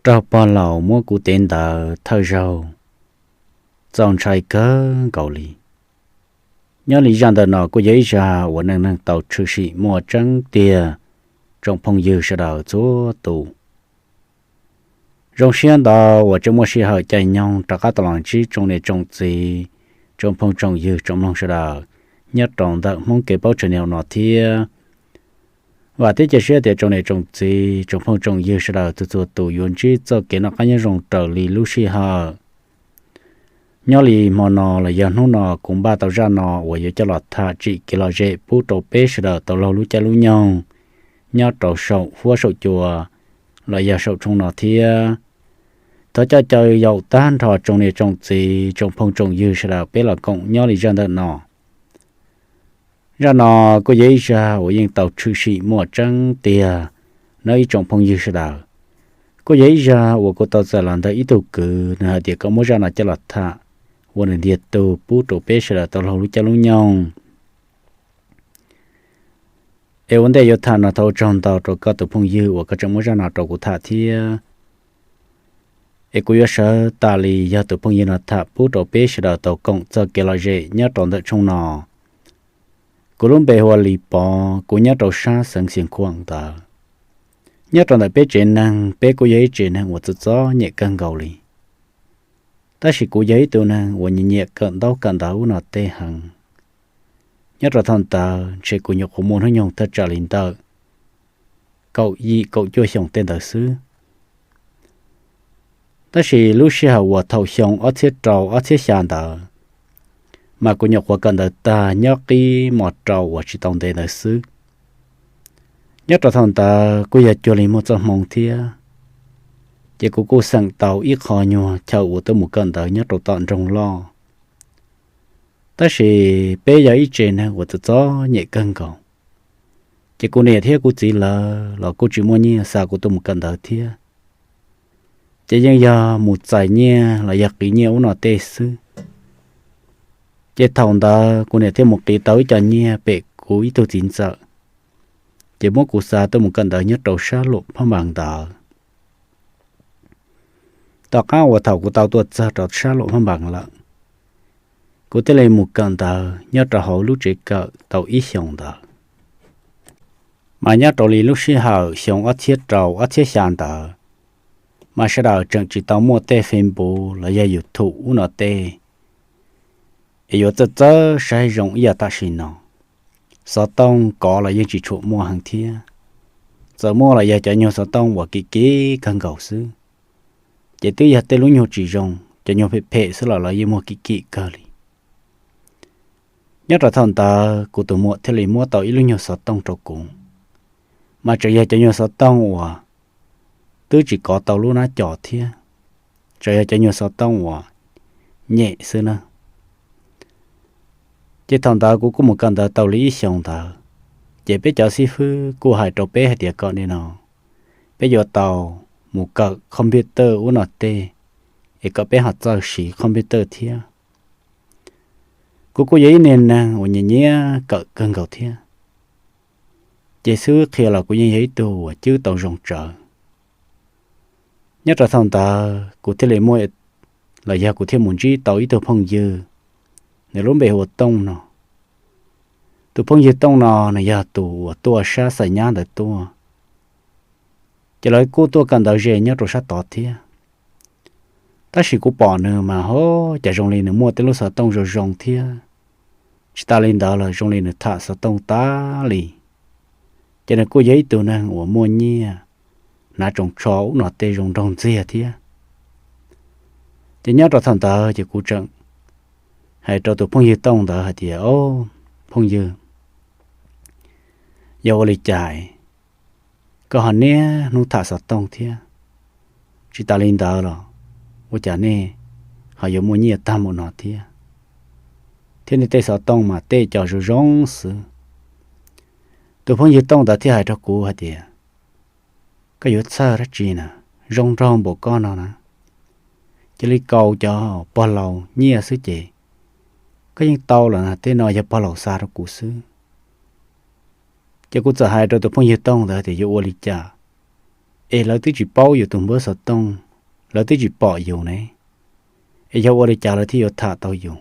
Raug pog laus muab kuv tev ntawd thawj zaug, txaus ntshai kawg nkaus li. Nyob li zaj ntawm no kuj yog ib zaj uas neej neeg tau tshwm sim muaj tseeb tiag, tsoom phooj ywg sawv daws txhua tus. Zoo siab ntau uas tseem muaj sij hawm caij nyoog rov qab tau los ntsib tsoom niam tsoom txiv, tsoom phooj tsoom ywg tsoom mloog sawv daws nyob rau ntawm Hmoob Kev Paub channel no thiab. Vam thiab cia siab tias tsoom niam tsoom txiv, tsoom phooj tsoom ywg sawv daws txhua txhua tus yuav ntsib txoj kev noj qab nyob zoo raws li lub sij hawm. Nyob li hmo no los yog hnub no kuv npaj tau zaj no uas yuav coj los tham tsim kev lom zem pub rau peb sawv daws tau laug lub caij lub nyoog nyob rau saum huab saum cua los yog saum tshooj no thiab. Thov coj caw yaum tag nrho tsoom niam tsoom txiv, tsoom phooj tsoom ywg sawv daws peb los koom nyob li zaj ntawm no. Zaj no kuj yog ib zaj uas yeej tau tshwm sim muaj tseeb tiag nawb ib tsoom phooj ywg sawv daws. Kuj yog ib zaj uas kuv tau txais los ntawm ib tug kwv, nws hais tias kom muab zaj no coj los tham ua nws ntiag tug pub rau peb sawv daws tau laug lub caij lub nyoog. Es ua ntej yuav tham no thov ua tsaug ntau rau koj tus phooj ywg uas koj tseem muab zaj no rau kuv tham thiab. Es kuv yuav sawv tas li yog tus phooj ywg no tham pub rau peb sawv daws tau koom txoj kev lom zem nyob rau ntawm tshooj no. Kuv lub npe hu ua Lis Pov, kuv nyob rau sab xeev Xiav Khuam ntawd. Nyob rau ntawm peb tsev neeg, peb kuj yog ib tsev neeg uas txom txom nyem kawg nkaus li. Tab sis kuv yog ib tug neeg uas nyiam nyiam kawm ntaub kawm ntawv ub no tej heev. Nyob rau thaum ntawd ntshe kuv nyuam qhuav muaj hnub nyoog thaj tsam li ntawm kaum yim kaum cuaj xyoos tej ntawd xwb. Tab sis lub sij hawm uas thaum xyoo ob txhiab rau ob txhiab xya ntawd, mas kuv nyuam qhuav kawm ntawv tag nyob qib mos rau uas tsis tau ntev ntawd xwb. Nyob rau thaum ntawd kuj yog cuag li muaj txoj hmoo thiab, ces kuv kuj xeem tau ib qho nyuag chaw uas tuaj mus kawm ntawv nyob rau tom nroog loj. Tab sis peb yog ib tsev neeg uas txom txom nyem kawg nkaus, ces kuv niam thiab kuv txiv lawv los kuj tsis muaj nyiaj xa kuv tuaj mus kawm ntawv thiab. Ces yeej yog mus txais nyiaj los yog qiv nyiaj ub no tej xwb. Ces thaum ntawd kuv niam thiaj mus qiv tau ib co nyiaj pem kuv ib tug txiv ntxawm, ces muab kuv xa tuaj mus kawm ntawv nyob rau sab Luam Phaj Npas ntawd. Tom qab uas thaum kuv tau tuaj txog rau sab Luam Phaj Npas lawm, kuv thiaj li mus kawm ntawv nyob rau hauv lub tsev kawm tau ib xyoos ntawd. Mas nyob rau li lub sij hawm xyoo ob txhiab rau ob txhiab xya ntawd, mas sawv daws tseem tsis tau muaj tej Facebook los yog YouTube ub no tej, es yuav txawj txawj saib zoo ib yam tam sim no. Xov tooj kov los yeej tsis tshua muaj heev thiab, txawm muaj los yog cov nyuag xov tooj uas kim kim kawg nkaus xwb. Ces twb yog tej lub nyuag tsis zoo, cov nyuag phem phem xwb los los yeej muag kim kim kawg li. Nyob rau thaum ntawd kuv tus muam thiaj li muab tau ib lub nyuag xov tooj rau kuv, mas tseem yog cov nyuag xov tooj uas twb tsis kov tau lub nab cos thiab, tseem yog cov nyuag xov tooj uas nyem xwb na. Ces thaum ntawd kuv kuj mus kawm ntawv tau li ib xyoos ntawd, ces peb cov xib fwb kuj hais rau peb hais tias kom nim no peb yuav tau mus kawm computer ub no tej, es kom peb ho txawj siv computer thiab. Kuv kuj yog ib niag neeg uas nyiam nyiam kawm kawg nkaus thiab, ces xib fwb qhia los kuv yeej yog ib tug uas cwb tau zoo tsawv. Nyob rau thaum ntawd kuv thiaj li muaj, los yog kuv thiaj mus ntsib tau ib tug phooj ywg, nws lub npe hu ua Tooj no. Tus phooj ywg Tooj no nws yog tus uas tuaj sab Xais Nyab ntawd tuaj, ces lawv kuj tuaj kawm ntawv ze nyob rau sab tod thiab. Tab sis kuv pom nws mas ho cas zoo li nws muaj tej lub xov tooj zoo zoo thiab. Tsis tas li ntawd los zoo li nws tham xov tooj tas li. Ces nws kuj yog ib tug neeg uas muaj nyiaj, hnav tsoos tsho ub no tej zoo nraug ntxiag thiab. Ces nyob rau thaum ntawd ces kuv tseem hais rau tus phooj ywg Tooj ntawd hais tias, Au, phooj ywg, yog ua li cas koj ho niaj hnub tham xov tooj thiab? Tsis tas li ntawd los ua cas nej ho yuav muaj nyiaj tag mus no thiab? Thiab nej tej xov tooj mas tej cov zoo zoo xwb. Tus phooj ywg Tooj ntawd thiaj hais rau kuv hais tias, Koj yuav txhawj dab tsi na? Zoo nraug npaum koj no na, cia li kaus cov pog laus nyiaj xwb ces koj yeej tau lawm na, tej no yog pog laus xa rau kuv xwb. Ces kuv txawm hais rau tus phooj ywg Tooj ntawd tias, Yuav ua li cas? es lawv twb tsis paub yus tus npawb xov tooj, lawv twb tsis pom yus ne, es yog ua li cas lawv thiaj yuav tham tau yus?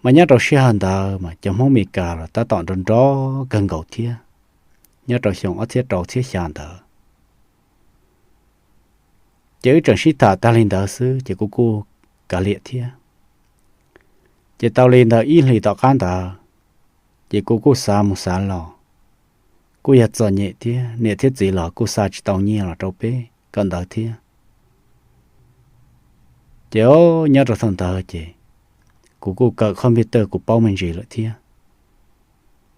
Mas nyob rau sij hawm ntawd mas cov Hmoob Mes Kas los tab tom nrov nrov kawg nkaus thiab, nyob rau xyoo ob txhiab rau txhiab xya ntawd. Ces wb tseem sib tham tag li ntawd xwb ces kuv kuj kav liam thiab. Ces tau li ntawd ib hlis tom qab ntawd, ces kuv kuj xav mus xav los, kuj yog txom nyem thiab, niam thiab txiv los kuj xa tsis tau nyiaj los rau peb kawm ntawv thiab. Ces o, nyob rau thaum ntawd ces kuv kuj kawm computer kuv paub me ntsis lawm thiab.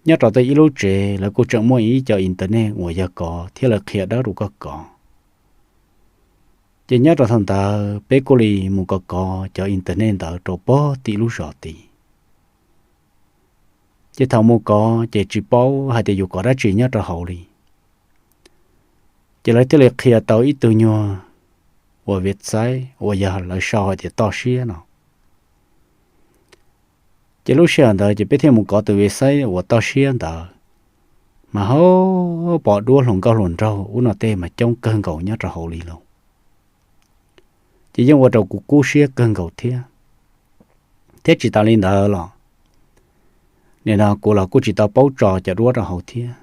Nyob rau tej ib lub tsev lawv kuj tseem muaj ib co internet uas yog kov thiab lawv qhia dawb rau koj kov. Ces nyob rau thaum ntawd peb kuj li mus kov kov cov internet ntawd rau pog tim lub zos tid. Ces thaum mus kov ces tsis paub hais tias yus kov dab tsi nyob rau hauv li. Ces lawv thiaj li qhia tau ib tug nyuag uas website uas yog lawv sau hais tias toj siab no. Ces lub sij hawm ntawd ces peb thiaj mus kov tus website uas toj siab ntawd, mas ho pom duab hluas nkauj hluas nraug ub no tej mas coob kawg nkaus nyob rau hauv li lauj. Ces yeej ua rau kuv kub siab kawg nkaus thiab. Thiab tsis tas li ntawd los, nim no kuv los kuj tsis tau paub tso cov duab rau hauv thiab.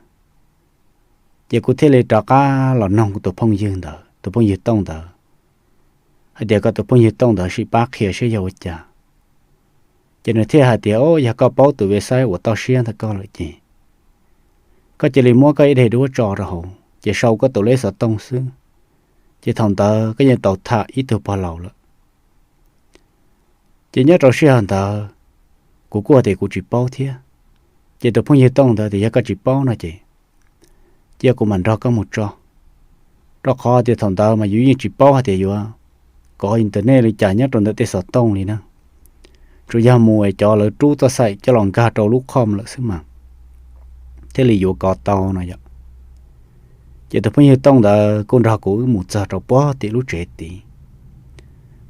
Ces kuv thiaj li rov qab los noog tus phooj ywg ntawd, tus phooj ywg Tooj ntawd, hais tias kom tus phooj ywg Tooj ntawd sim pab qhia saib yog ua cas. Ces nws thiaj hais tias, o, yog koj paub tus website uas toj siab ntawd koj lawm ces koj cia li muab koj ib daim duab tso rau hauv ces sau koj tus lej xov tooj xwb, ces thaum ntawd koj yeej tau tham ib tug pog laus lawm. Ces nyob rau sij hawm ntawd, kuv kuj hais tias kuv tsis paub thiab. Ces tus phooj ywg Tooj ntawd tias yog koj tsis paub no ces cia kuv mam nrog koj mus tso, rau qhov tias thaum ntawd mas yus yeej tsis paub hais tias yuav kov internet li cas nyob rau ntawm tej xov tooj li na. Tsuas yog mus es cov lawv rub txoj xaim coj los nkag rau lub com lawm xwb mas thiaj li yuav kov tau no yom. Ces tus phooj ywg Tooj ntawd kuj nrog kuv wb mus txog rau pog tim lub tsev tid.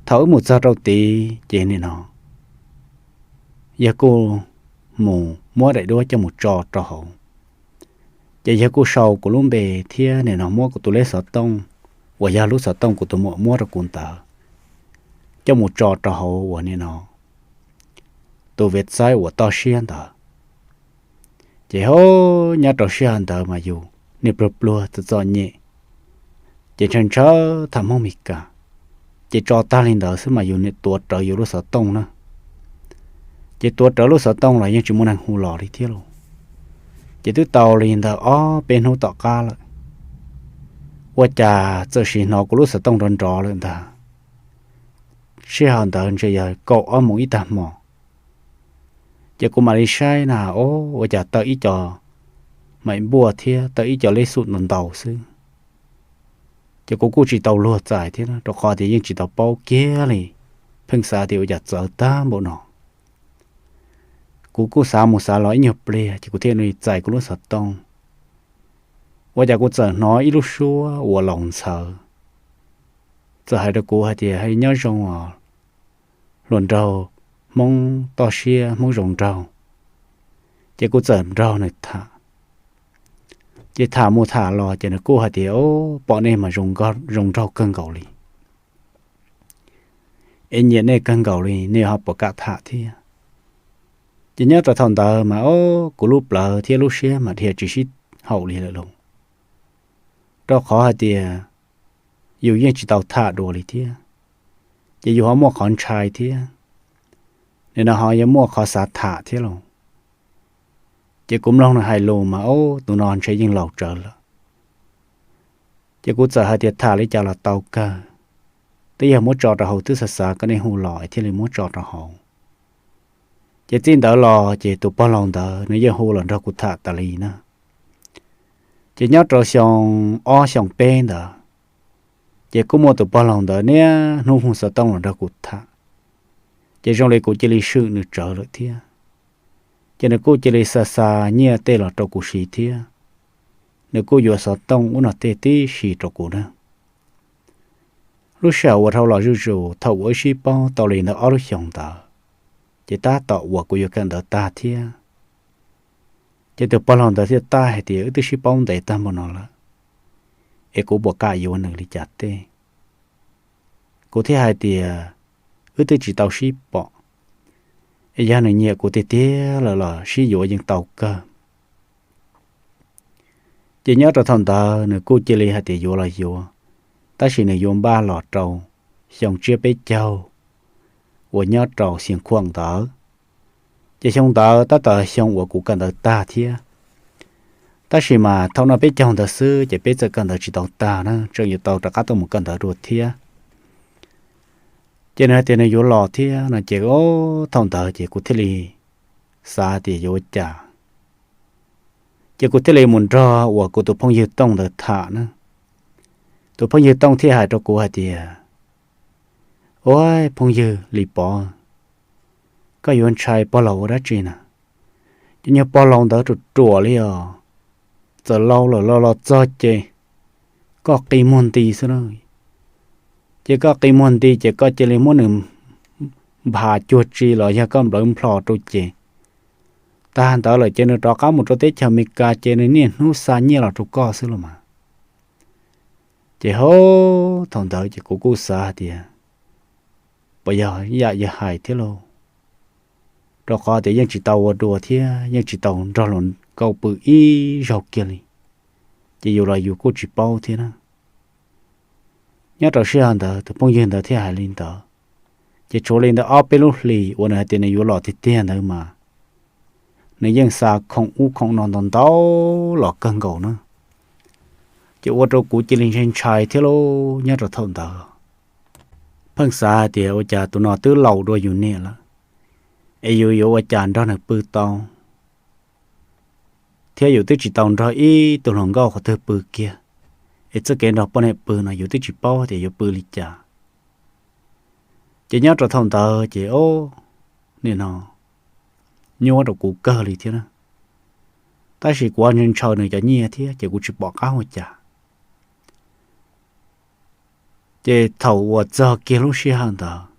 Thaum wb mus txog rau tid ces nim no yawg kuj mus muab daim duab coj mus tso rau hauv. Ces yawg kuj sau kuv lub npe thiab nim no muab kuv tus lej xov tooj uas yog lub xov tooj kuv tus muam muab rau kuv ntawd coj mus tso rau hauv uas nim no tus website uas toj siab ntawd. Ces ho nyob rau sij hawm ntawd mas yus niag pluag pluag txom txom nyem, ces ntshaw ntshaw tham Hmoob Mes Kas, ces tso tag li ntawd xwb mas yus niam tuav rawv yus lub xov tooj na. Ces tuav rawv lub xov tooj los yeej tsis muaj neeg hu los li thiab lauj. Ces twb tau li ntawd ob peb hnub tom qab lawm, ua cas txawm sim hnov kuv lub xov tooj nrov nrov lawm ntag. Sij hawm ntawd ntshe yog kaum ob moos ib tag hmo. Ces kuv mam li saib na, o, ua cas tawm ib co maim npuaj thiab tawm ib co lej xum ntau ntau xwb. Ces kuv kuj tsis tau luag txais thiab rau qhov tias yeej tsis tau paub kiag li, pheej xav tias ua cas txawv tag npaum no. Kuv kuj xav mus xav los ib nyuag pliag ces kuv thiaj li txais kuv lub xov tooj. Ua cas kuv txawm hnov ib lub suab uas laus ntxhawv txawm hais rau kuv hais tias, hais nyob zoo os, hluas nraug Hmoob toj siab Hmoob zoo nraug. Ces kuv txawm nrog nws tham. Ces tham mus tham los ces nws kuj hais tias, o, pom nej mas zoo nraug kawg nkaus li, es nyiam nej kawg nkaus li, nej ho puas kam tham thiab? Ces nyob rau thaum ntawd mas o, kuv lub plawv thiab lub siab mas dhia tsis sib haum li lawm lauj. Rau qhov hais tias yus yeej tsis tau tham dua li thiab, ces yus ho muaj qhov ntshai thiab, nim no ho yuav muaj qhov xav tham thiab lauj. Ces kuv mloog nws hais lus mas o, tus no ntshe yeej laus tsawv lawm. Ces kuv txawm hais tias tham li cas los tau kawg, twb yog muab tso rau hauv twb xav xav kom nej hu los es thiaj li muab tso rau hauv. Ces txij ntawd los ces tus pog laus ntawd nws yeej hu los nrog kuv tham tas li na. Ces nyob rau xyoo ob xyoo peb ntawd, ces kuj muaj tus pog laus ntawd niaj hnub hu xov tooj los nrog kuv tham. Ces zoo li kuv cia li swm nws tsawv lawm thiab. Ces nws kuj cia li xa xa nyiaj tej los rau kuv siv thiab. Nws kuj yuav xov tooj ub no tej tib si rau kuv na. Lub sij hawm uas dhau los zuj zus thaum uas wb sib paub tau li ntawd ob lub xyoos ntawd, ces tab tom uas kuv yuav kawm ntawv tag thiab. Ces tus pog laus ntawd thiaj taij hais tias, wb twb sib paub ntev tag npaum no lawm, es kuv puas kam yuav nws li cas tej. Kuv thiaj hais tias, wb twb tsis tau sib pom, es yog nws nyiam kuv tiag tiag lawm los sib yuav yeej tau kawg. Ces nyob rau thaum ntawd nws kuj cia li hais tias yuav los yuav, tab sis nws yuav npaj los rau xyoo tsiab peb caug uas nyob rau Xias Khuam ntawd. Ces xyoo ntawd tab tom xyoo uas kuv kawm ntawv tag thiab, tab sis mas thaum noj peb caug ntawd xwb ces peb txawm kawm ntawv tsis tau tag na, tseem yuav tau rov qab tuaj mus kawm ntawv dua thiab. Ces nws hais tias nws yuav los thiab no ces thaum ntawd ces kuv thiaj li xav tias yuav ua cas. Ces kuv thiaj li mus nrog uas kuv tus phooj ywg Tooj ntawd tham na. Tus phooj ywg Tooj thiaj hais rau kuv hais tias, ua phooj ywg Lis Pov, koj yuav ntshai pog laus ua dab tsi na? Cov nyuag pog laus ntawd ruam ruam li os, txawm laus lawm los los txog ces koj qi muag nti xwb na. Ces koj qi muag nti ces koj cia li muab nws nphav cuag tsi los yog koj nplawv nplho rau ces tag ntawd lawm ces nws rov qab mus rau teb chaws Amelikas ces nws niaj hnub xa nyiaj los rau koj xwb los mas. Ces ho thaum ntawd ces kuv kuj xav hais tias puas yog yam yawg hais thiab lauj, rau qhov tias yeej tsis tau ua dua thiab yeej tsis tau nrog luag nkauj pw ib zaug kiag li, ces yus los yus kuj tsis paub thiab na. Nyob rau sij hawm ntawd tus phooj ywg ntawd thiaj hais li ntawd, ces tshuav li ntawd ob peb lub hlis uas nws hais tias nws yuav los tiag tiag ntawd mas nws yeej xa khoom ub khoom no ntau ntau los kawg nkaus na. Ces ua rau kuv cia li ntshai ntshai thiab lauj nyob rau thaum ntawd. Pheej xav hais tias ua cas tus no twb laus dua yus niam lawm, es yus yuav ua cas nrog nws pw tau, thiab yus twb tsis tau nrog ib tug hluas nkauj qhov twg pw kiag, es txoj kev nrog poj niam pw no yus twb tsis paub tias yuav pw li cas. Ces nyob rau thaum ntawd ces o, nim no nyuaj rau kuv kawg li thiab na. Tab sis kuv ntshai ntshaw nws cov nyiaj thiab ces kuv tsis pom qab ua cas. Ces thaum uas txog kiag lub sij hawm ntawd,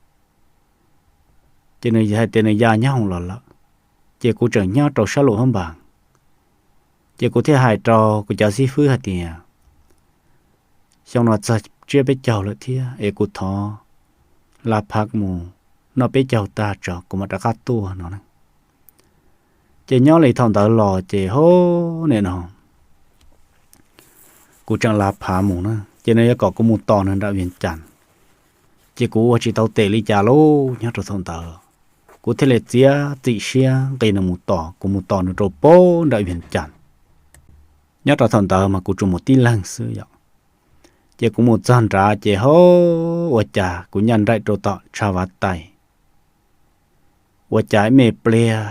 ces nws hais tias nws ya nyob hoos los lawm, ces kuv tseem nyob rau sab lus hab npas. Ces kuv thiaj hais rau kuv cov xib fwb hais tias, xyoo no txog tsiab peb caug lawm thiab es kuv thov la phav mus noj peb caug tag tso kuv mam rov qab tuaj no na. Ces nyob li thaum ntawd los ces ho, nim no kuv tseem la phav mus na, ces nws yuav kom kuv mus tos nws nram Vias Cas. Ces kuv ua tsis tau tes li cas lauj nyob rau thaum ntawd, kuv thiaj li txiav txim siab nqis nws mus tos, kuv mus tos nws rau pem nram Vias Cas. Nyob rau thaum ntawd mas kuv tsuas mus tib leeg xwb yom. Ces kuv mus txog nrad ces ho, ua cas kuv ncaj nraim rau tom tshav vav tais, ua cas ib me pliag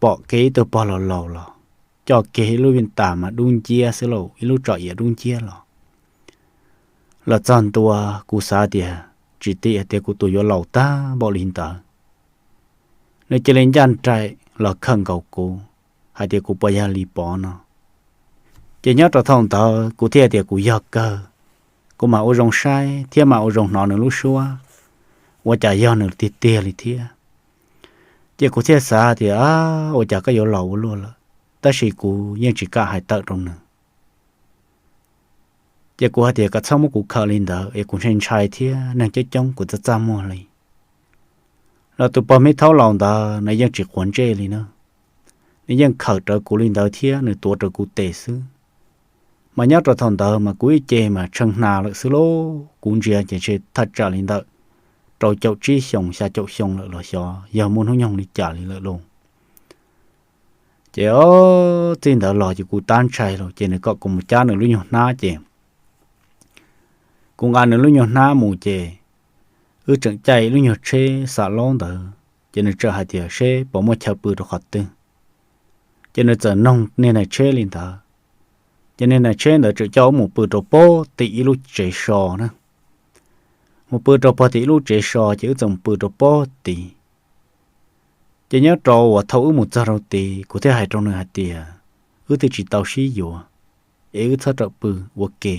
pom kiag ib tug pog laus laus los coj kiag ib lub vij tas mas dub nciab xwb lauj, ib lub tsom iav dub nciab los. Los txog ntua kuv xav tias tsis tim hais tias kuv tus yuav laus tag npaum li ntawd. Nws cia li ncaj nraim los khawm nkaus kuv hais tias kuv puas yog Lis Pov no. Ces nyob rau thaum ntawd kuv thiaj tias kuv yog kawg, kuv mam ua zoo saib thiab mam ua zoo hnov nws lub suab, ua cas yog nws tiag tiag li thiab. Ces kuv thiaj xav tias, ua cas koj yuav laus ua luaj lawm, tab sis kuv yeej tsis kam hais tawm rau nws. Ces kuv hais tias kom txhob muab kuv khawm li ntawd es kuv ntshai ntshai thiab neeg coob coob kuv txaj txaj muag li. Los tus pog me thaub laus ntawd nws yeej tsis quav ntsej li na, nws yeej khawm rawv kuv li ntawd thiab nws tuav rawv kuv tes xwb. Mas nyob rau thaum ntawd mas kuv ib ce mas tshee hna lawm xwb lauj, kuv ntsia ces ntshe thaj tsam li ntawm rau caum tsib xyoos xya caum xyoo lawm los xyov yog muaj hnub nyoog li cas li lawm lauj. Ces o, txij ntawd los ces kuv tab ntshai lauj, ces nws kom kuv mus cab nws lub nyuag hnab ces kuv nqa nws lub nyuag hnab mus ces wb tseem caij lub nyuag tsheb xam laub ntawd, ces nws txawm hais tias seb puas muaj chaw pw rau qhov twg. Ces nws txawm noog niag nais tsheb li ntawd, ces niag nais tsheb ntawd txawm coj wb mus pw rau pem tim ib lub tsev so na. Mus pw rau pem tim ib lub tsev so ces wb txawm mus pw rau pem tid. Ces nyob rau uas thaum wb mus txog rau tid kuv thiaj hais rau nws hais tias, wb twb tsis tau sib yuav, es wb txhob rawm pw ua ke,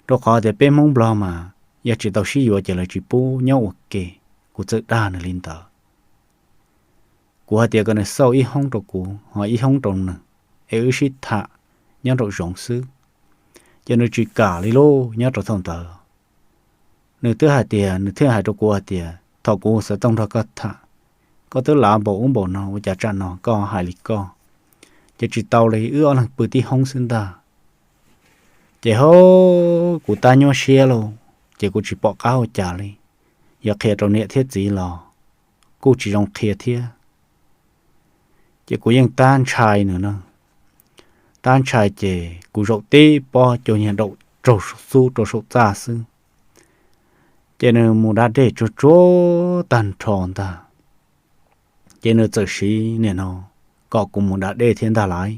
rau qhov tias peb Hmoob Nplog mas yog tsis tau sib yuav ces lawv tsis pub nyob ua ke. Kuv txawm dag nws li ntawd. Kuv hais tias kom nws xauj ib hoob rau kuv ho ib hoob rau nws, es wb sib tham nyob nraum zoov xwb. Ces nws tsis kam li lauj. Nyob rau thaum ntawd nws twb hais tias, nws thiaj hais rau kuv hais tias, thaum kuv xav tau nrog koj tham, koj twb lav npaum ub npaum no, ua cas tsam no koj hais li koj? Ces tsis tau li, wb ob leeg pw tib hoob xwb ntag. Ces hauv kuv tab nyuaj siab lauj, ces kuv tsis pom qab ua cas li, yog qhia rau niam thiab txiv los kuj tsis zoo qhia thiab. Ces kuv yeej tab ntshai nws na, tab ntshai ces kuv zaum tib pob cua niag daum raug xub rau saum txaj xwb. Ces nws mus da dej tsuag tsuag tag nrho ntag, ces nws txawm siv nim no kom kuv mus da dej thiab ntag lauj.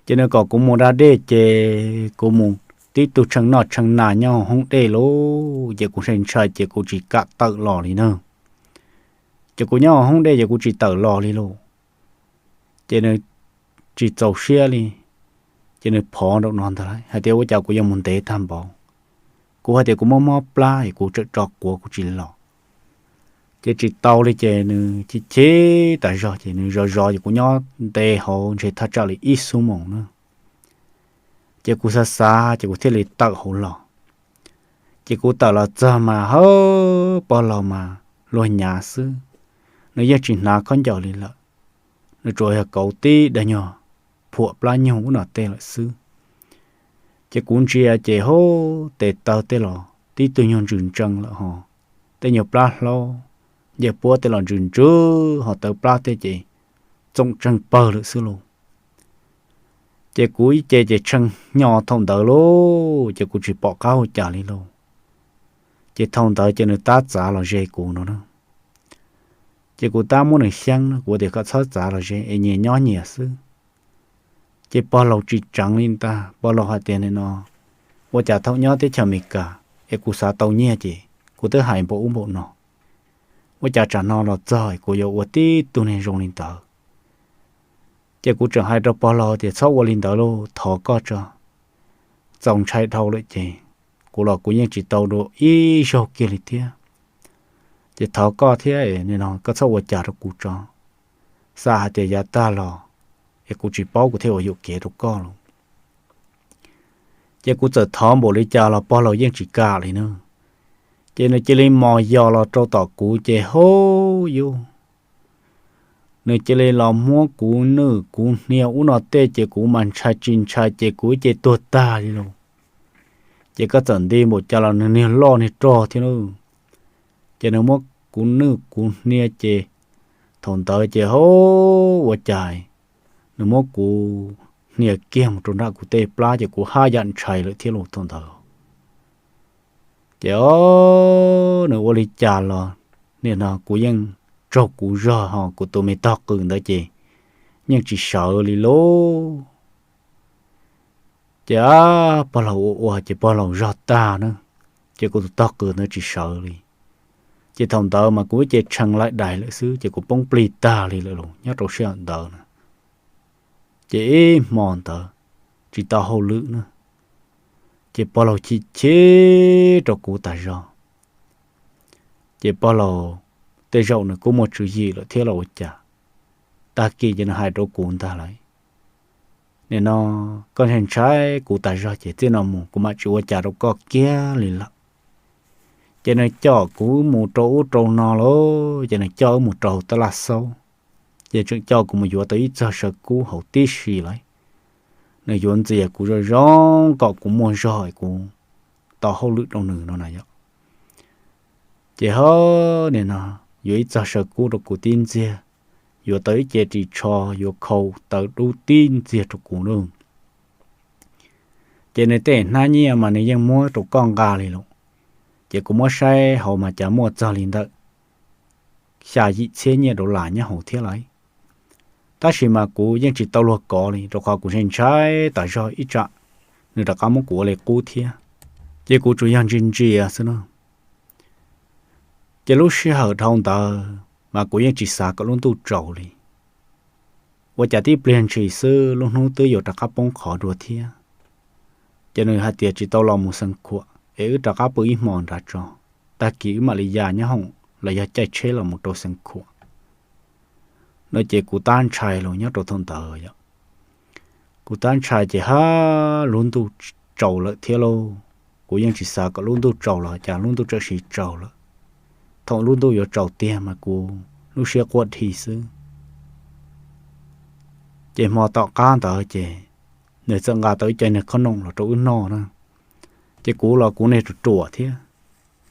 Ces nws kom kuv mus da dej ces kuv mus tib tug tshee noj tshee nas nyob hauv hoob dej lauj. Ces kuv ntshai ntshai ces kuv tsis kam tawm los li na. Ces kuv nyob hauv hoob dej ces kuv tsis tawm los li lauj. Ces nws tsis txaus siab li, ces nws phov nraum no ntag lauj, hais tias ua cas kuv yuav mus ntev tag npaum. Kuv hais tias kuv mob mob plab es kuv tsawm tso quav kuv tsis los. Ces tsis tau li ces nws chim chim tas zog ces nws zov zov ces kuv nyob ntev hauv ntshe thaj tsam li ib xuab moos na. Ces kuv xav xav ces kuv thiaj li tawm hauv los. Ces kuv tawm los txog mas hawb, pog laus mas luag nyav xwb, nws yeej tsis hnav khaub ncaws li lawm, nws tsuas yog kauv tib daim nyuag phuam plab nyuag ub no tej lawm xwb. Ces kuv ntsia ces hauv tes taw tej los tib tug nyuag ntsws ntsees lawm ho, tej nyuag plab hlaub, ncej puab tej los ntsws ntsws ho tawv plab tej ces txoom tseeg pawg lawm xwb lauj. Ces kuv ib ce ces tshee hnyo thaum ntawd lauj, ces kuv tsis pom qab ua cas li lauj. Ces thaum ntawd ces nws tab txav los ze kuv no na. Ces kuv tab muab nws xyeeb na, kuv tias koj txhob txav los ze es nyias nyob nyias xwb. Ces pog laus tsis tseev li ntag, pog laus hais tias nim no ua cas thaum nyob teb chaws Amelikas es kuv xav tau nyiaj ces kuv twb hais npaum ub npaum no, ua cas tsam no los txog kuv yuav ua tib tug niag zoo li ntawd. Ces kuv tseem hais rau pog laus tias txhob ua li ntawd lauj, thov koj tso. Txaus ntshai dhau lawm ces kuv los kuv yeej tsis tau dua ib zaug kiag li thiab. Ces thov koj thiab nim no koj txhob ua cas rau kuv tso. Xav hais tias yav tag los es kuv tsis paub kuv thiaj ua yuam kev rau koj lauj. Ces kuv txawm thov npaum li cas los pog laus yeej tsis kam li na. Ces nws cia li mos yos los rau tom kuv ces hauv yus, nws cia li los muab kuv nwj kuv hnia ub no tej ces kuv mas ntshai tsis ntshai ces kuv ib ce tuag tag li lauj. Ces koj txawm nti npaum cas los nws niag loj niag rog thiab lauj. Ces nws muab kuv nwj kuv hnia ces thaum ntawd ces hauv ua cas nws muab kuv hnia kiag mus rau nram kuv tej plab ces kuv haj yam ntshai lawm thiab lauj thaum ntawd. Ces o, nws ua li cas los nim no kuv yeej tsaug kuv zog ho kuv tus me tog qws ntawd ces yeej tsis sawv li lauj. Ces pog laus ua ua ces pog laus zog tag na, ces kuv tus tog qws ntawd tsis sawv li. Ces thaum ntawd mas kuv ib ce tshee laim dais lawm xwb ces kuv poob plig tag li lawm los nyob rau sij hawm ntawd na. Ces ib hmo ntawd tsis tau hauj lwm na, ces pog laus chim chim rau kuv tas zog. Ces pog laus tej zaum nws kuj muaj tswv yim lawm thiab los ua cas, tag kis ces nws hais rau kuv ntag lauj, nim no koj ntshai ntshai kuv tas zog ces txij no mus kuv mam tsis ua cas rau koj kiag li lawm. Ces nws coj kuv mus rau ub rau no lauj, ces nws coj wb mus rau tab laj xaub, ces tseem coj kuv mus yuav tau ib txog saw kub hauv tib si lauj. Nws yuav ntxias kuv zoo zoo kom kuv muaj zog es kuv tau hauj lwm rau nws no na yom. Ces ho nim no yuav ib txog saw kub rau kuv tib ntxiag, yuav tau ib ce ris tsho, yuav khau taw dub tib ntxiag rau kuv lauj. Ces nws tej hnab nyiaj mas nws yeej muab rau koj nqa li lauj. Ces kuv muab saib hauv mas cas muaj txog li ntawm xya yim txhiab nyiaj dollar nyob hauv thiab lauj. Tab sis mas kuv yeej tsis tau luag kov li rau qhov kuv ntshai ntshai tas zog ib tsam nws rov qab muab kuv ua li qub thiab. Ces kuv tsuas yog ntsia ntsia xwb na. Ces lub sij hawm dhau ntawd mas kuv yeej tsis xav kom lub ntuj tsaus li. Ua cas tib pliag ntshis xwb lub hnub twb yuav rov qab poob qho dua thiab. Ces nws hais tias tsis tau los mus Xeev Khuam es wb rov qab pw ib hmo nrad tso, tag kis wb mam li ya nyob hoom los yog caij tsheb los mus rau Xeev Khuam no. Ces kuv tab ntshai los nyob rau thaum ntawd yom. Kuv tab ntshai ces ha, lub ntuj tsaus lawm thiab lauj. Kuv yeej tsis xav kom lub ntuj tsaus los cas lub ntuj txawm sis tsaus lawm. Thaum lub ntuj yuav tsaus tiag mas kuv lub siab quaj dhi xwb. Ces hmo tom qab ntawd ces nws txawm nqa tau ib co niag khob noom los rau wb noj na. Ces kuv los kuv niag ruam ruam thiab,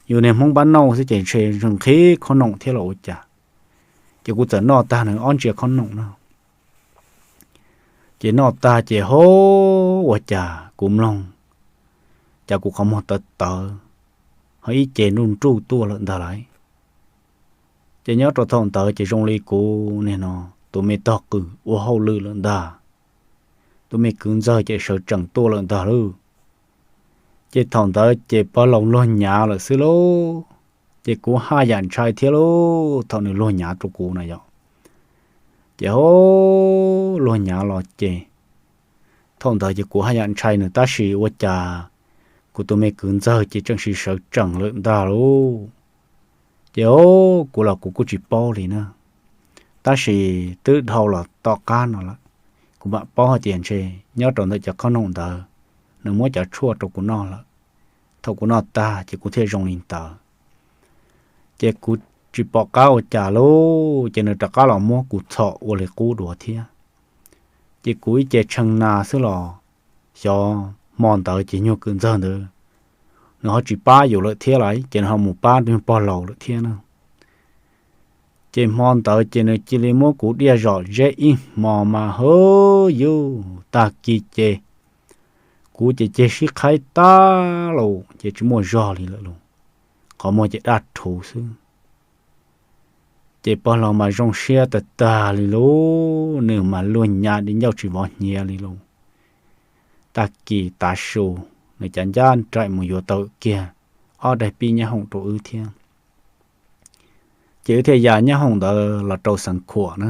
yus niag Hmoob npab nauj xwb ces ntshe nqhis khob noom thiab los ua cas. Ces kuv txawm noj tag nws ob ntsia khob noom no. Ces noj tag ces ho, ua cas kuv mloog, cas kuv qhov muag tawv tawv, ho ib ce nruj nruj tuaj lawm ntag lauj. Ces nyob rau thaum ntawd ces zoo li kuv nim no tus me tog qws ua hauj lwm lawm ntag, tus me kwv ntxawg ces sawv tsees tuaj lawm ntag lauj. Ces thaum ntawd ces pog laus luag nyav lawm xwb lauj. Ces kuv haj yam ntshai thiab lauj, thaum nws luag nyav rau kuv na yom. Ces ho, luag nyav los ces thaum ntawd ces kuv haj yam ntshai nws tab sis ua cas kuv tus me kwv ntxawg ces tseem sawv tsees lawm ntag lauj. Ces o, kuv los kuv kuj tsis paub li na, tab sis twb dhau los tom qab no lawm, kuv mam paub hais tias ntshe nyob rau ntawm cov khob noom ntawd nws muab cov tshuaj rau kuv noj lawm. Thaum kuv noj tag ces kuv thiaj zoo li ntawd. Ces kuv tsis pom qab ua cas lauj, ces nws rov qab los muab kuv txhom ua li qub dua thiab. Ces kuv ib ce tshee na xwb los xyov hmo ntawd ces nyuag kwv ntxawg ntawd nws ho tsis pab yus lawm thiab lauj, ces nws ho mus pab nyuag pog laus lawm thiab na. Ces hmo ntawd ces nws cia li muab kuv diaj zom zeb ib hmo mas hwv yus tag kis ces kuv ces ceg sib qhaib tag lauj, ces tsis muaj zog li lawm lauj, qhov muag ces daj rhuv xwb. Ces pog laus mas zoo siab tag tag li lauj, nws mas luag nyav di ncauj tsis vov hniav li lauj. Tag kis tav su, nws cav ncaj nraim mus yuav tau kiag ob daim pib nyab hoom rau wb thiab. Ces wb thiaj ya nyab hoom ntawd los rau Xeev Khuam na.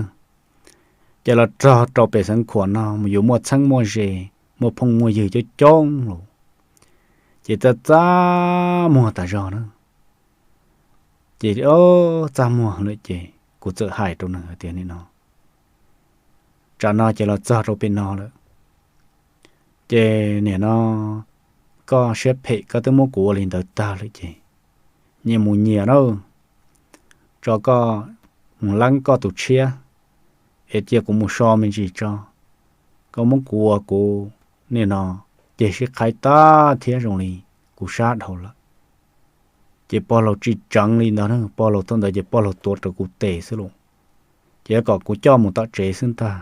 Ces los txog rau pem Xeev Khuam no mus yuav muaj txheeb muaj ze, muaj phooj muaj ywg coob coob lauj. Ces txaj txaj muag tas zog na. Ces o, txaj muag lawm ces kuv txawm hais rau nws tias, nim no, tsam no ces los txog rau pem no lawm, ces nim no koj siab phem koj twb muab kuv ua li ntawd tag lawm ces nyias mus nyias na, tso koj mus leeb koj tus tshiab, es cia kuv mus so me ntsis tso. Koj muab kuv ua kuv nim no ceg sib qhaib tag thiab zoo li kuv sab dhau lawm. Ces pog laus tsis tseev li ntawd na, pog laus thaum ntawd ces pog laus tuav rawv kuv tes xwb lauj. Ces kom kuv coj mus tom tsev xwb ntag.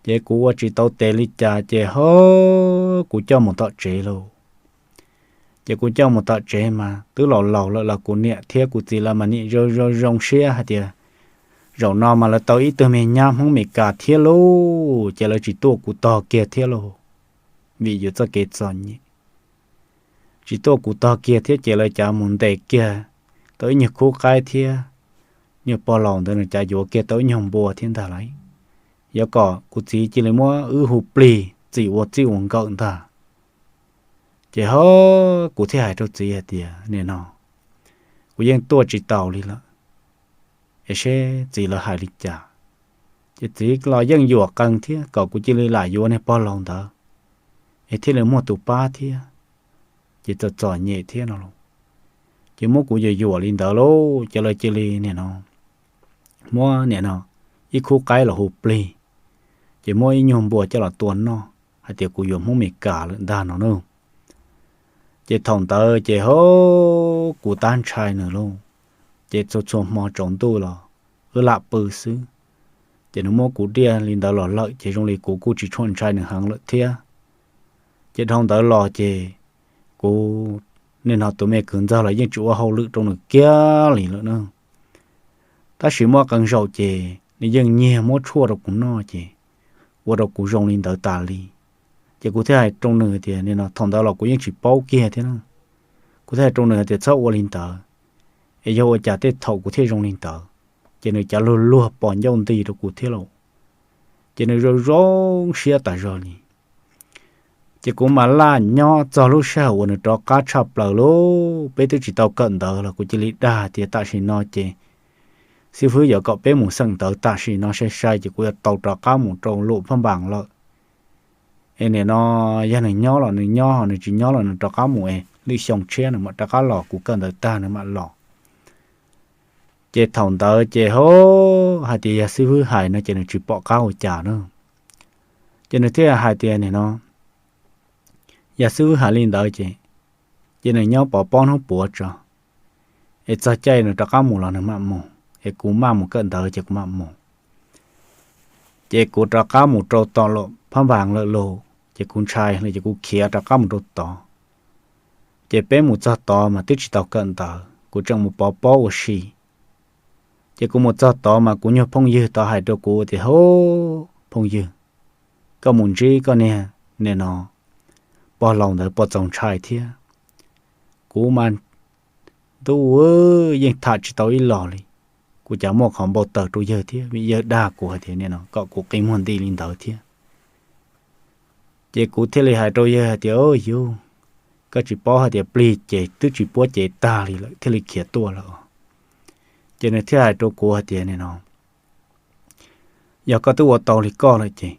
Ces kuv ua tsis tau tes li cas ces ho kuv coj mus tom tsev lauj. Ces kuv coj mus tom tsev mas twb laus laus lawm los kuv niam thiab kuv txiv lawv mas nim zoo zoo zoo siab hais tias zaum no mas lawv tau ib tug me nyab Hmoob Meskas thiab lauj, ces lawv tsis tuaj kuv tog kiag thiab lauj, vim yus txoj kev txom nyem. Tsis tuaj kuv tog kiag thiab ces lawv cav mus ntes kiag tau ib nyuag khub qaib thiab nyuag pog laus ntawd nws cav yuav kiag tau ib nyuag npua thiab ntag lauj. Yuav kom kuv txiv cia li muab wb hu plig txim ua txij ua nkawm ntag. Ces ho kuv thiaj hais rau txiv hais tias, nim no kuv yeej tuaj tsis taus li lawm, es seb txiv lawv hais li cas. Ces txiv los yeej yuam qees thiab kom kuv cia li lam yuav niag pog laus ntawd, es thiaj li muaj tus pab thiab, ces txom txom nyem thiab no lauj. Ces muab kuv yuam yuam li ntawd lauj, ces lawv cia li nim no muab nim no ib khub qaib los hu plig, ces muab ib nyuag npua coj los tua noj hais tias kuv yuav Hmoob Meskas lawm ntag no na. Ces thaum ntawd ces ho kuv tab ntshai nws lauj, ces txhua txhua hmo tsaus ntuj los wb lam pw xwb. Ces nws muab kuv diaj li ntawd los lawm ces zoo li kuv kuj tsis tshua ntshai nws heev lawm thiab. Ces dhau ntawd los ces kuv nim no tus me kwv ntxawg los yeej tsis ua hauj lwm rau nws kiag li lawm na. Tab sis muaj qee zaum ces nws yeej nyiag muab tshuaj rau kuv noj ces ua rau kuv zoo li ntawd tas li. Ces kuv thiaj hais rau nws tias, nim no thaum ntawd los kuv yeej tsis paub kiag thiab na. Kuv thiaj hais rau nws tias txhob ua li ntawd, es yog ua cas tej thaum kuv thiaj zoo li ntawd. Ces nws cav luag luag pos ncauj nti rau kuv thiab lauj. Ces nws zoo zoo siab tas zog li. Ces kuv mas laj nyob txog lub sij hawm uas nws rov qab tshaj plaws lauj, peb twb tsis tau kawm ntawv los kuv cia li dag tias tam sim no ces xib fwb yuav kom peb mus xeem ntawv tam sim no sai sai ces kuv yuav tau rov qab mus rau Luam Phaj Npas lawm. Es nim no yog nws nyob los nws nyob, ho nws tsis nyob los nws rov qab mus es lwm xyoo tshiab nws mam rov qab los, kuv kawm ntawv tag nws mam los. Ces thaum ntawd ces ho hais tias yog xib hwb hais no ces nws tsis pom qab ua cas na. Ces nws thiaj hais tias nim no yog xib hwb hais li ntawd ces, ces nws nyob pov pob hnub puav tso, es txog caij nws rov qab mus los nws mam mus, es kuv maj mus kawm ntawv ces kuv mam mus. Ces kuv rov qab mus rau tom Luam Phab Npas lawm lauj, ces kuv ntshai lawm ces kuv khiav rov qab mus rau tod. Ces peb mus txog tod mas twb tsis tau kawm ntawv, kuv tseem mus pov pob ua si. Ces kuv mus txog tod mas kuv nyuag phooj ywg tod hais rau kuv tias, Hub, phooj ywg, koj mus ntsib koj niag nim no pog laus ntawd puas txaus ntshai thiab? Kuv mas ntuj, yeej tham tsis tau ib los li. Kuv cas muaj qhov npau taws rau yawg thiab, vim yawg dag kuv hais tias nim no kom kuv qi muag nti li ntawd thiab. Ces kuv thiaj li hais rau yawg hais tias, Yug, koj tsis paub hais tias plig ces twb tsis puab cev tag li lawm thiaj li khiav tuaj lawm. Ces nws thiaj hais rau kuv hais tias nim no, Yog koj twb ua tau li koj lawm ces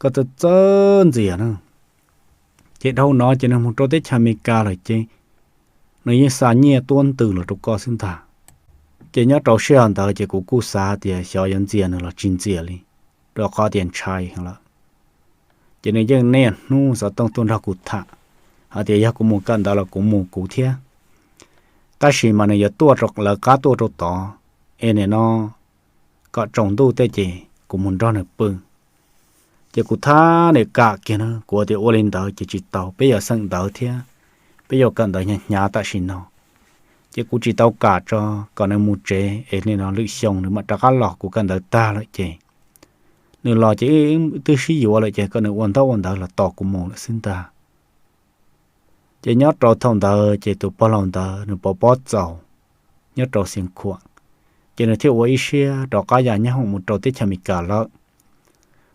koj txawj txawj ntxias na. Ces dhau no ces nws mus rau teb chaws Amelikas lawm ces nws yeej xa nyiaj tuab ntws los rau koj xwb ntag. Ces nyob rau sij hawm ntawd ces kuv kuj xav tias xyov yuav ntxias nws los tsis ntxias li, rau qhov tias ntshai lawm. Ces nws yeej niaj hnub xov tooj tuaj nrog kuv tham hais tias yog kuv mus kawm ntawv los kuv mus kuv thiab, tab sis mas nws yuav tuaj rau lawv qab tuaj rau tod, es nim no kom tsaus ntuj tej ces kuv mus nrog nws pw. Ces kuv thab niam kam kiag na, kuv tias ua li ntawd ces tsis tau, peb yuav xeem ntawv thiab peb yuav kawm ntawv hnyav hnyav tam sim no. Ces kuv tsis tau kam tso, kom nws mus tsev es nim no lwm xyoo nws mam rov qab los, kuv kawm ntawv tag lawm ces nws los ces wb twb sib yuav lawm ces kom nws ua ntaub ua ntawv los tos kuv mus lawm xwb ntag. Ces nyob rau thaum ntawd ces tus pog laus ntawd nws pov pob txaus nyob rau Xeev Khuam, ces nws thiaj ua ib siab rov qab ya nyob hoom mus rau teb chaws Amelikas lawm.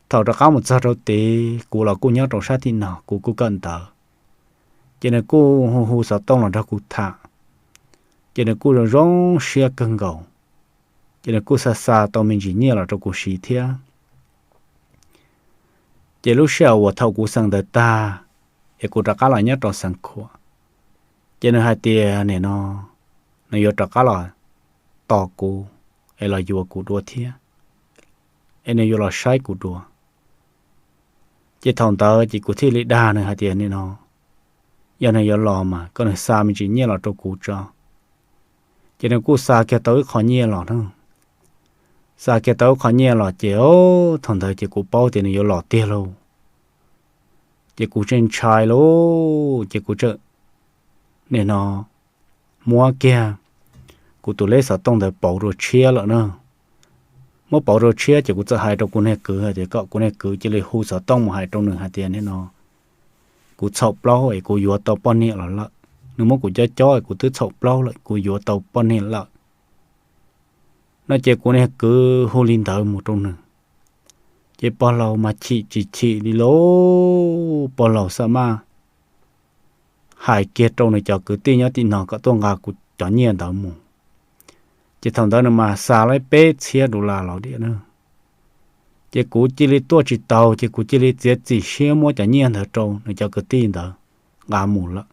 Thaum rov qab mus txog rau tid, kuv los kuj nyob rau sab tim no, kuv kuj kawm ntawv. Ces nws kuj hu hu xov tooj los nrog kuv tham, ces nws kuj zoo zoo siab kawg nkaus. Ces nws kuj xa xa tau me ntsis nyiaj los rau kuv siv thiab. Ces lub sij hawm uas thaum kuv xeem ntawv tag, es kuv rov qab los nyob rau Xeev Khuam, ces nws hais tias nim no nws yuav rov qab los tos kuv, es los yuav kuv dua thiab, es nws yuav los saib kuv dua. Ces thaum ntawd ces kuv thiaj li dag nws hais tias nim no yog nws yuav los mas kom nws xa me ntsis nyiaj los rau kuv tso. Ces nws kuj xa kiag tau ib qho nyiaj los na. Xa kiag tau ib qho nyiaj los ces thaum ntawd ces kuv paub tias nws yuav los tiag lauj. Ces kuv tseem ntshai lauj, ces kuv tseem nim no muab kiag kuv tus leb xov tooj ntawd pauv rau tshiab lawm na. Muab pauv rau tshiab ces kuv txawm hais rau kuv niag kwv hais tias kom kuv niag kwv cia li hu xov tooj mus hais rau nws hais tias nim no kuv txhaum plaub es kuv yuav tau poj niam los lawm. Nws muab kuv cob cob es kuv twb txhaum plaub lawm, kuv yuav tau poj niam lawm no. Ces kuv niag kwv hu li ntawd mus rau nws, ces pog laus mas chim tsis chim li lauj, pog laus xa maj hais kiag rau nws cov kwv tij nyob tim no kom tuaj nqa kuv cov nyiaj ntawd mus. Ces thaum ntawd nws mas xa laib peb txhiab dollar los diam na. Ces kuv cia li tuaj tsis taus, ces kuv cia li txiav txim siab muab cov nyiaj ntawd rau nws cov kwv tij ntawd nqa mus lawm.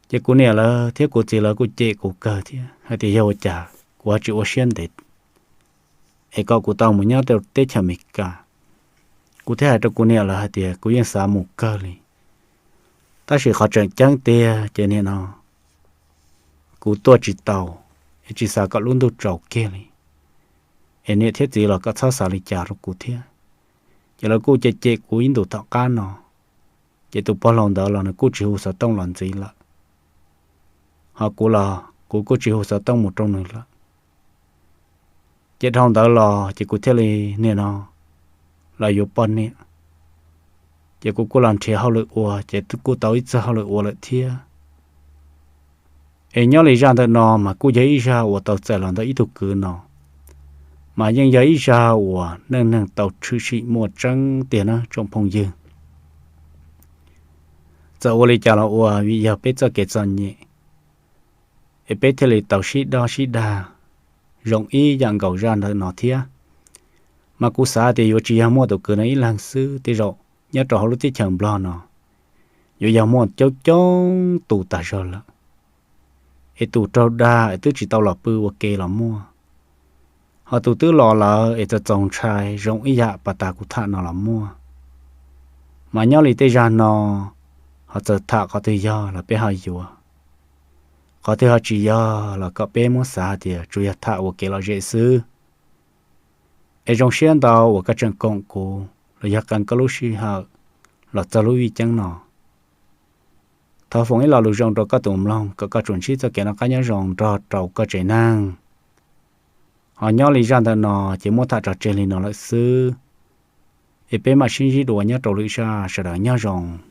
Ces kuv niam lawv thiab kuv txiv lawv kuj cem kuv kawg thiab hais tias yog ua cas kuv ho tsis ua siab ntev es kom kuv tau mus nyob rau teb chaws Amelikas. Kuv thiaj hais rau kuv niam lawv hais tias kuv yeej xav mus kawg li, tab sis qhov tseem ceeb tiag ces nim no kuv tuaj tsis taus, es tsis xav kom lub ntuj tsaus kiag li, es niam thiab txiv los kom txhob xav li cas rau kuv thiab. Ces lawv kuj cem cem kuv ib ntus tom qab no, ces tus pog laus ntawd los nws kuj tsis hu xov tooj los ntxiv lawm, ho kuv los kuv kuj tsis hu xov tooj mus rau nws lawm. Ces dhau ntawd los ces kuv thiaj li nim no los yuav poj niam. Ces kuv kuj los nrhiav hauj lwm ua, ces kuj tau ib txoj hauj lwm ua lawm thiab. Es nyob li zaj ntawm no mas kuj yog ib zaj uas tau txais los ntawm ib tug kwv no, mas yeej yog ib zaj uas neej neeg tau tshwm sim muaj tseeb tiag na tsoom phooj ywg. Txawm ua li cas los ua, vim yog peb txoj kev txom nyem, es peb thiaj li tau sib dob sib dag zoo ib yam nkaus zaj ntawm no thiab. Mas kuv xav tias yuav tsis yog muaj tus kwv no ib leeg xwb, tej zaum nyob rau hauv lub teb chaws Nplog no yuav yog muaj coob coob tus tag zog lawm. Es tus raug dag es twb tsis tau los pw ua ke los muaj, ho tus twb los lawm es txaus txaus ntshai zoo ib yam pas tas kuv tham no los muaj. Mas nyob li tej zag no, ho txawm tham qhov twg yog los peb ho yuav, qhov twg ho tsis yog los kom peb muab xav hais tias tsuas yog tham ua kev lom zem xwb. Es zoo siab ntau uas koj tseem koom kuv los yog qee koj lub sij hawm los txog lub vij ceeb no. Thov foom ib lo lus zoo rau koj tus mloog kom koj tsuas ntsib txoj kev noj qab nyob zoo nrog rau koj tsev neeg. Ho nyob li zaj ntawm no ces muab tham tso tseg li no lawm xwb. Es peb mam sib ntsib dua nyob rau lwm zaj, sawv daws nyob zoo.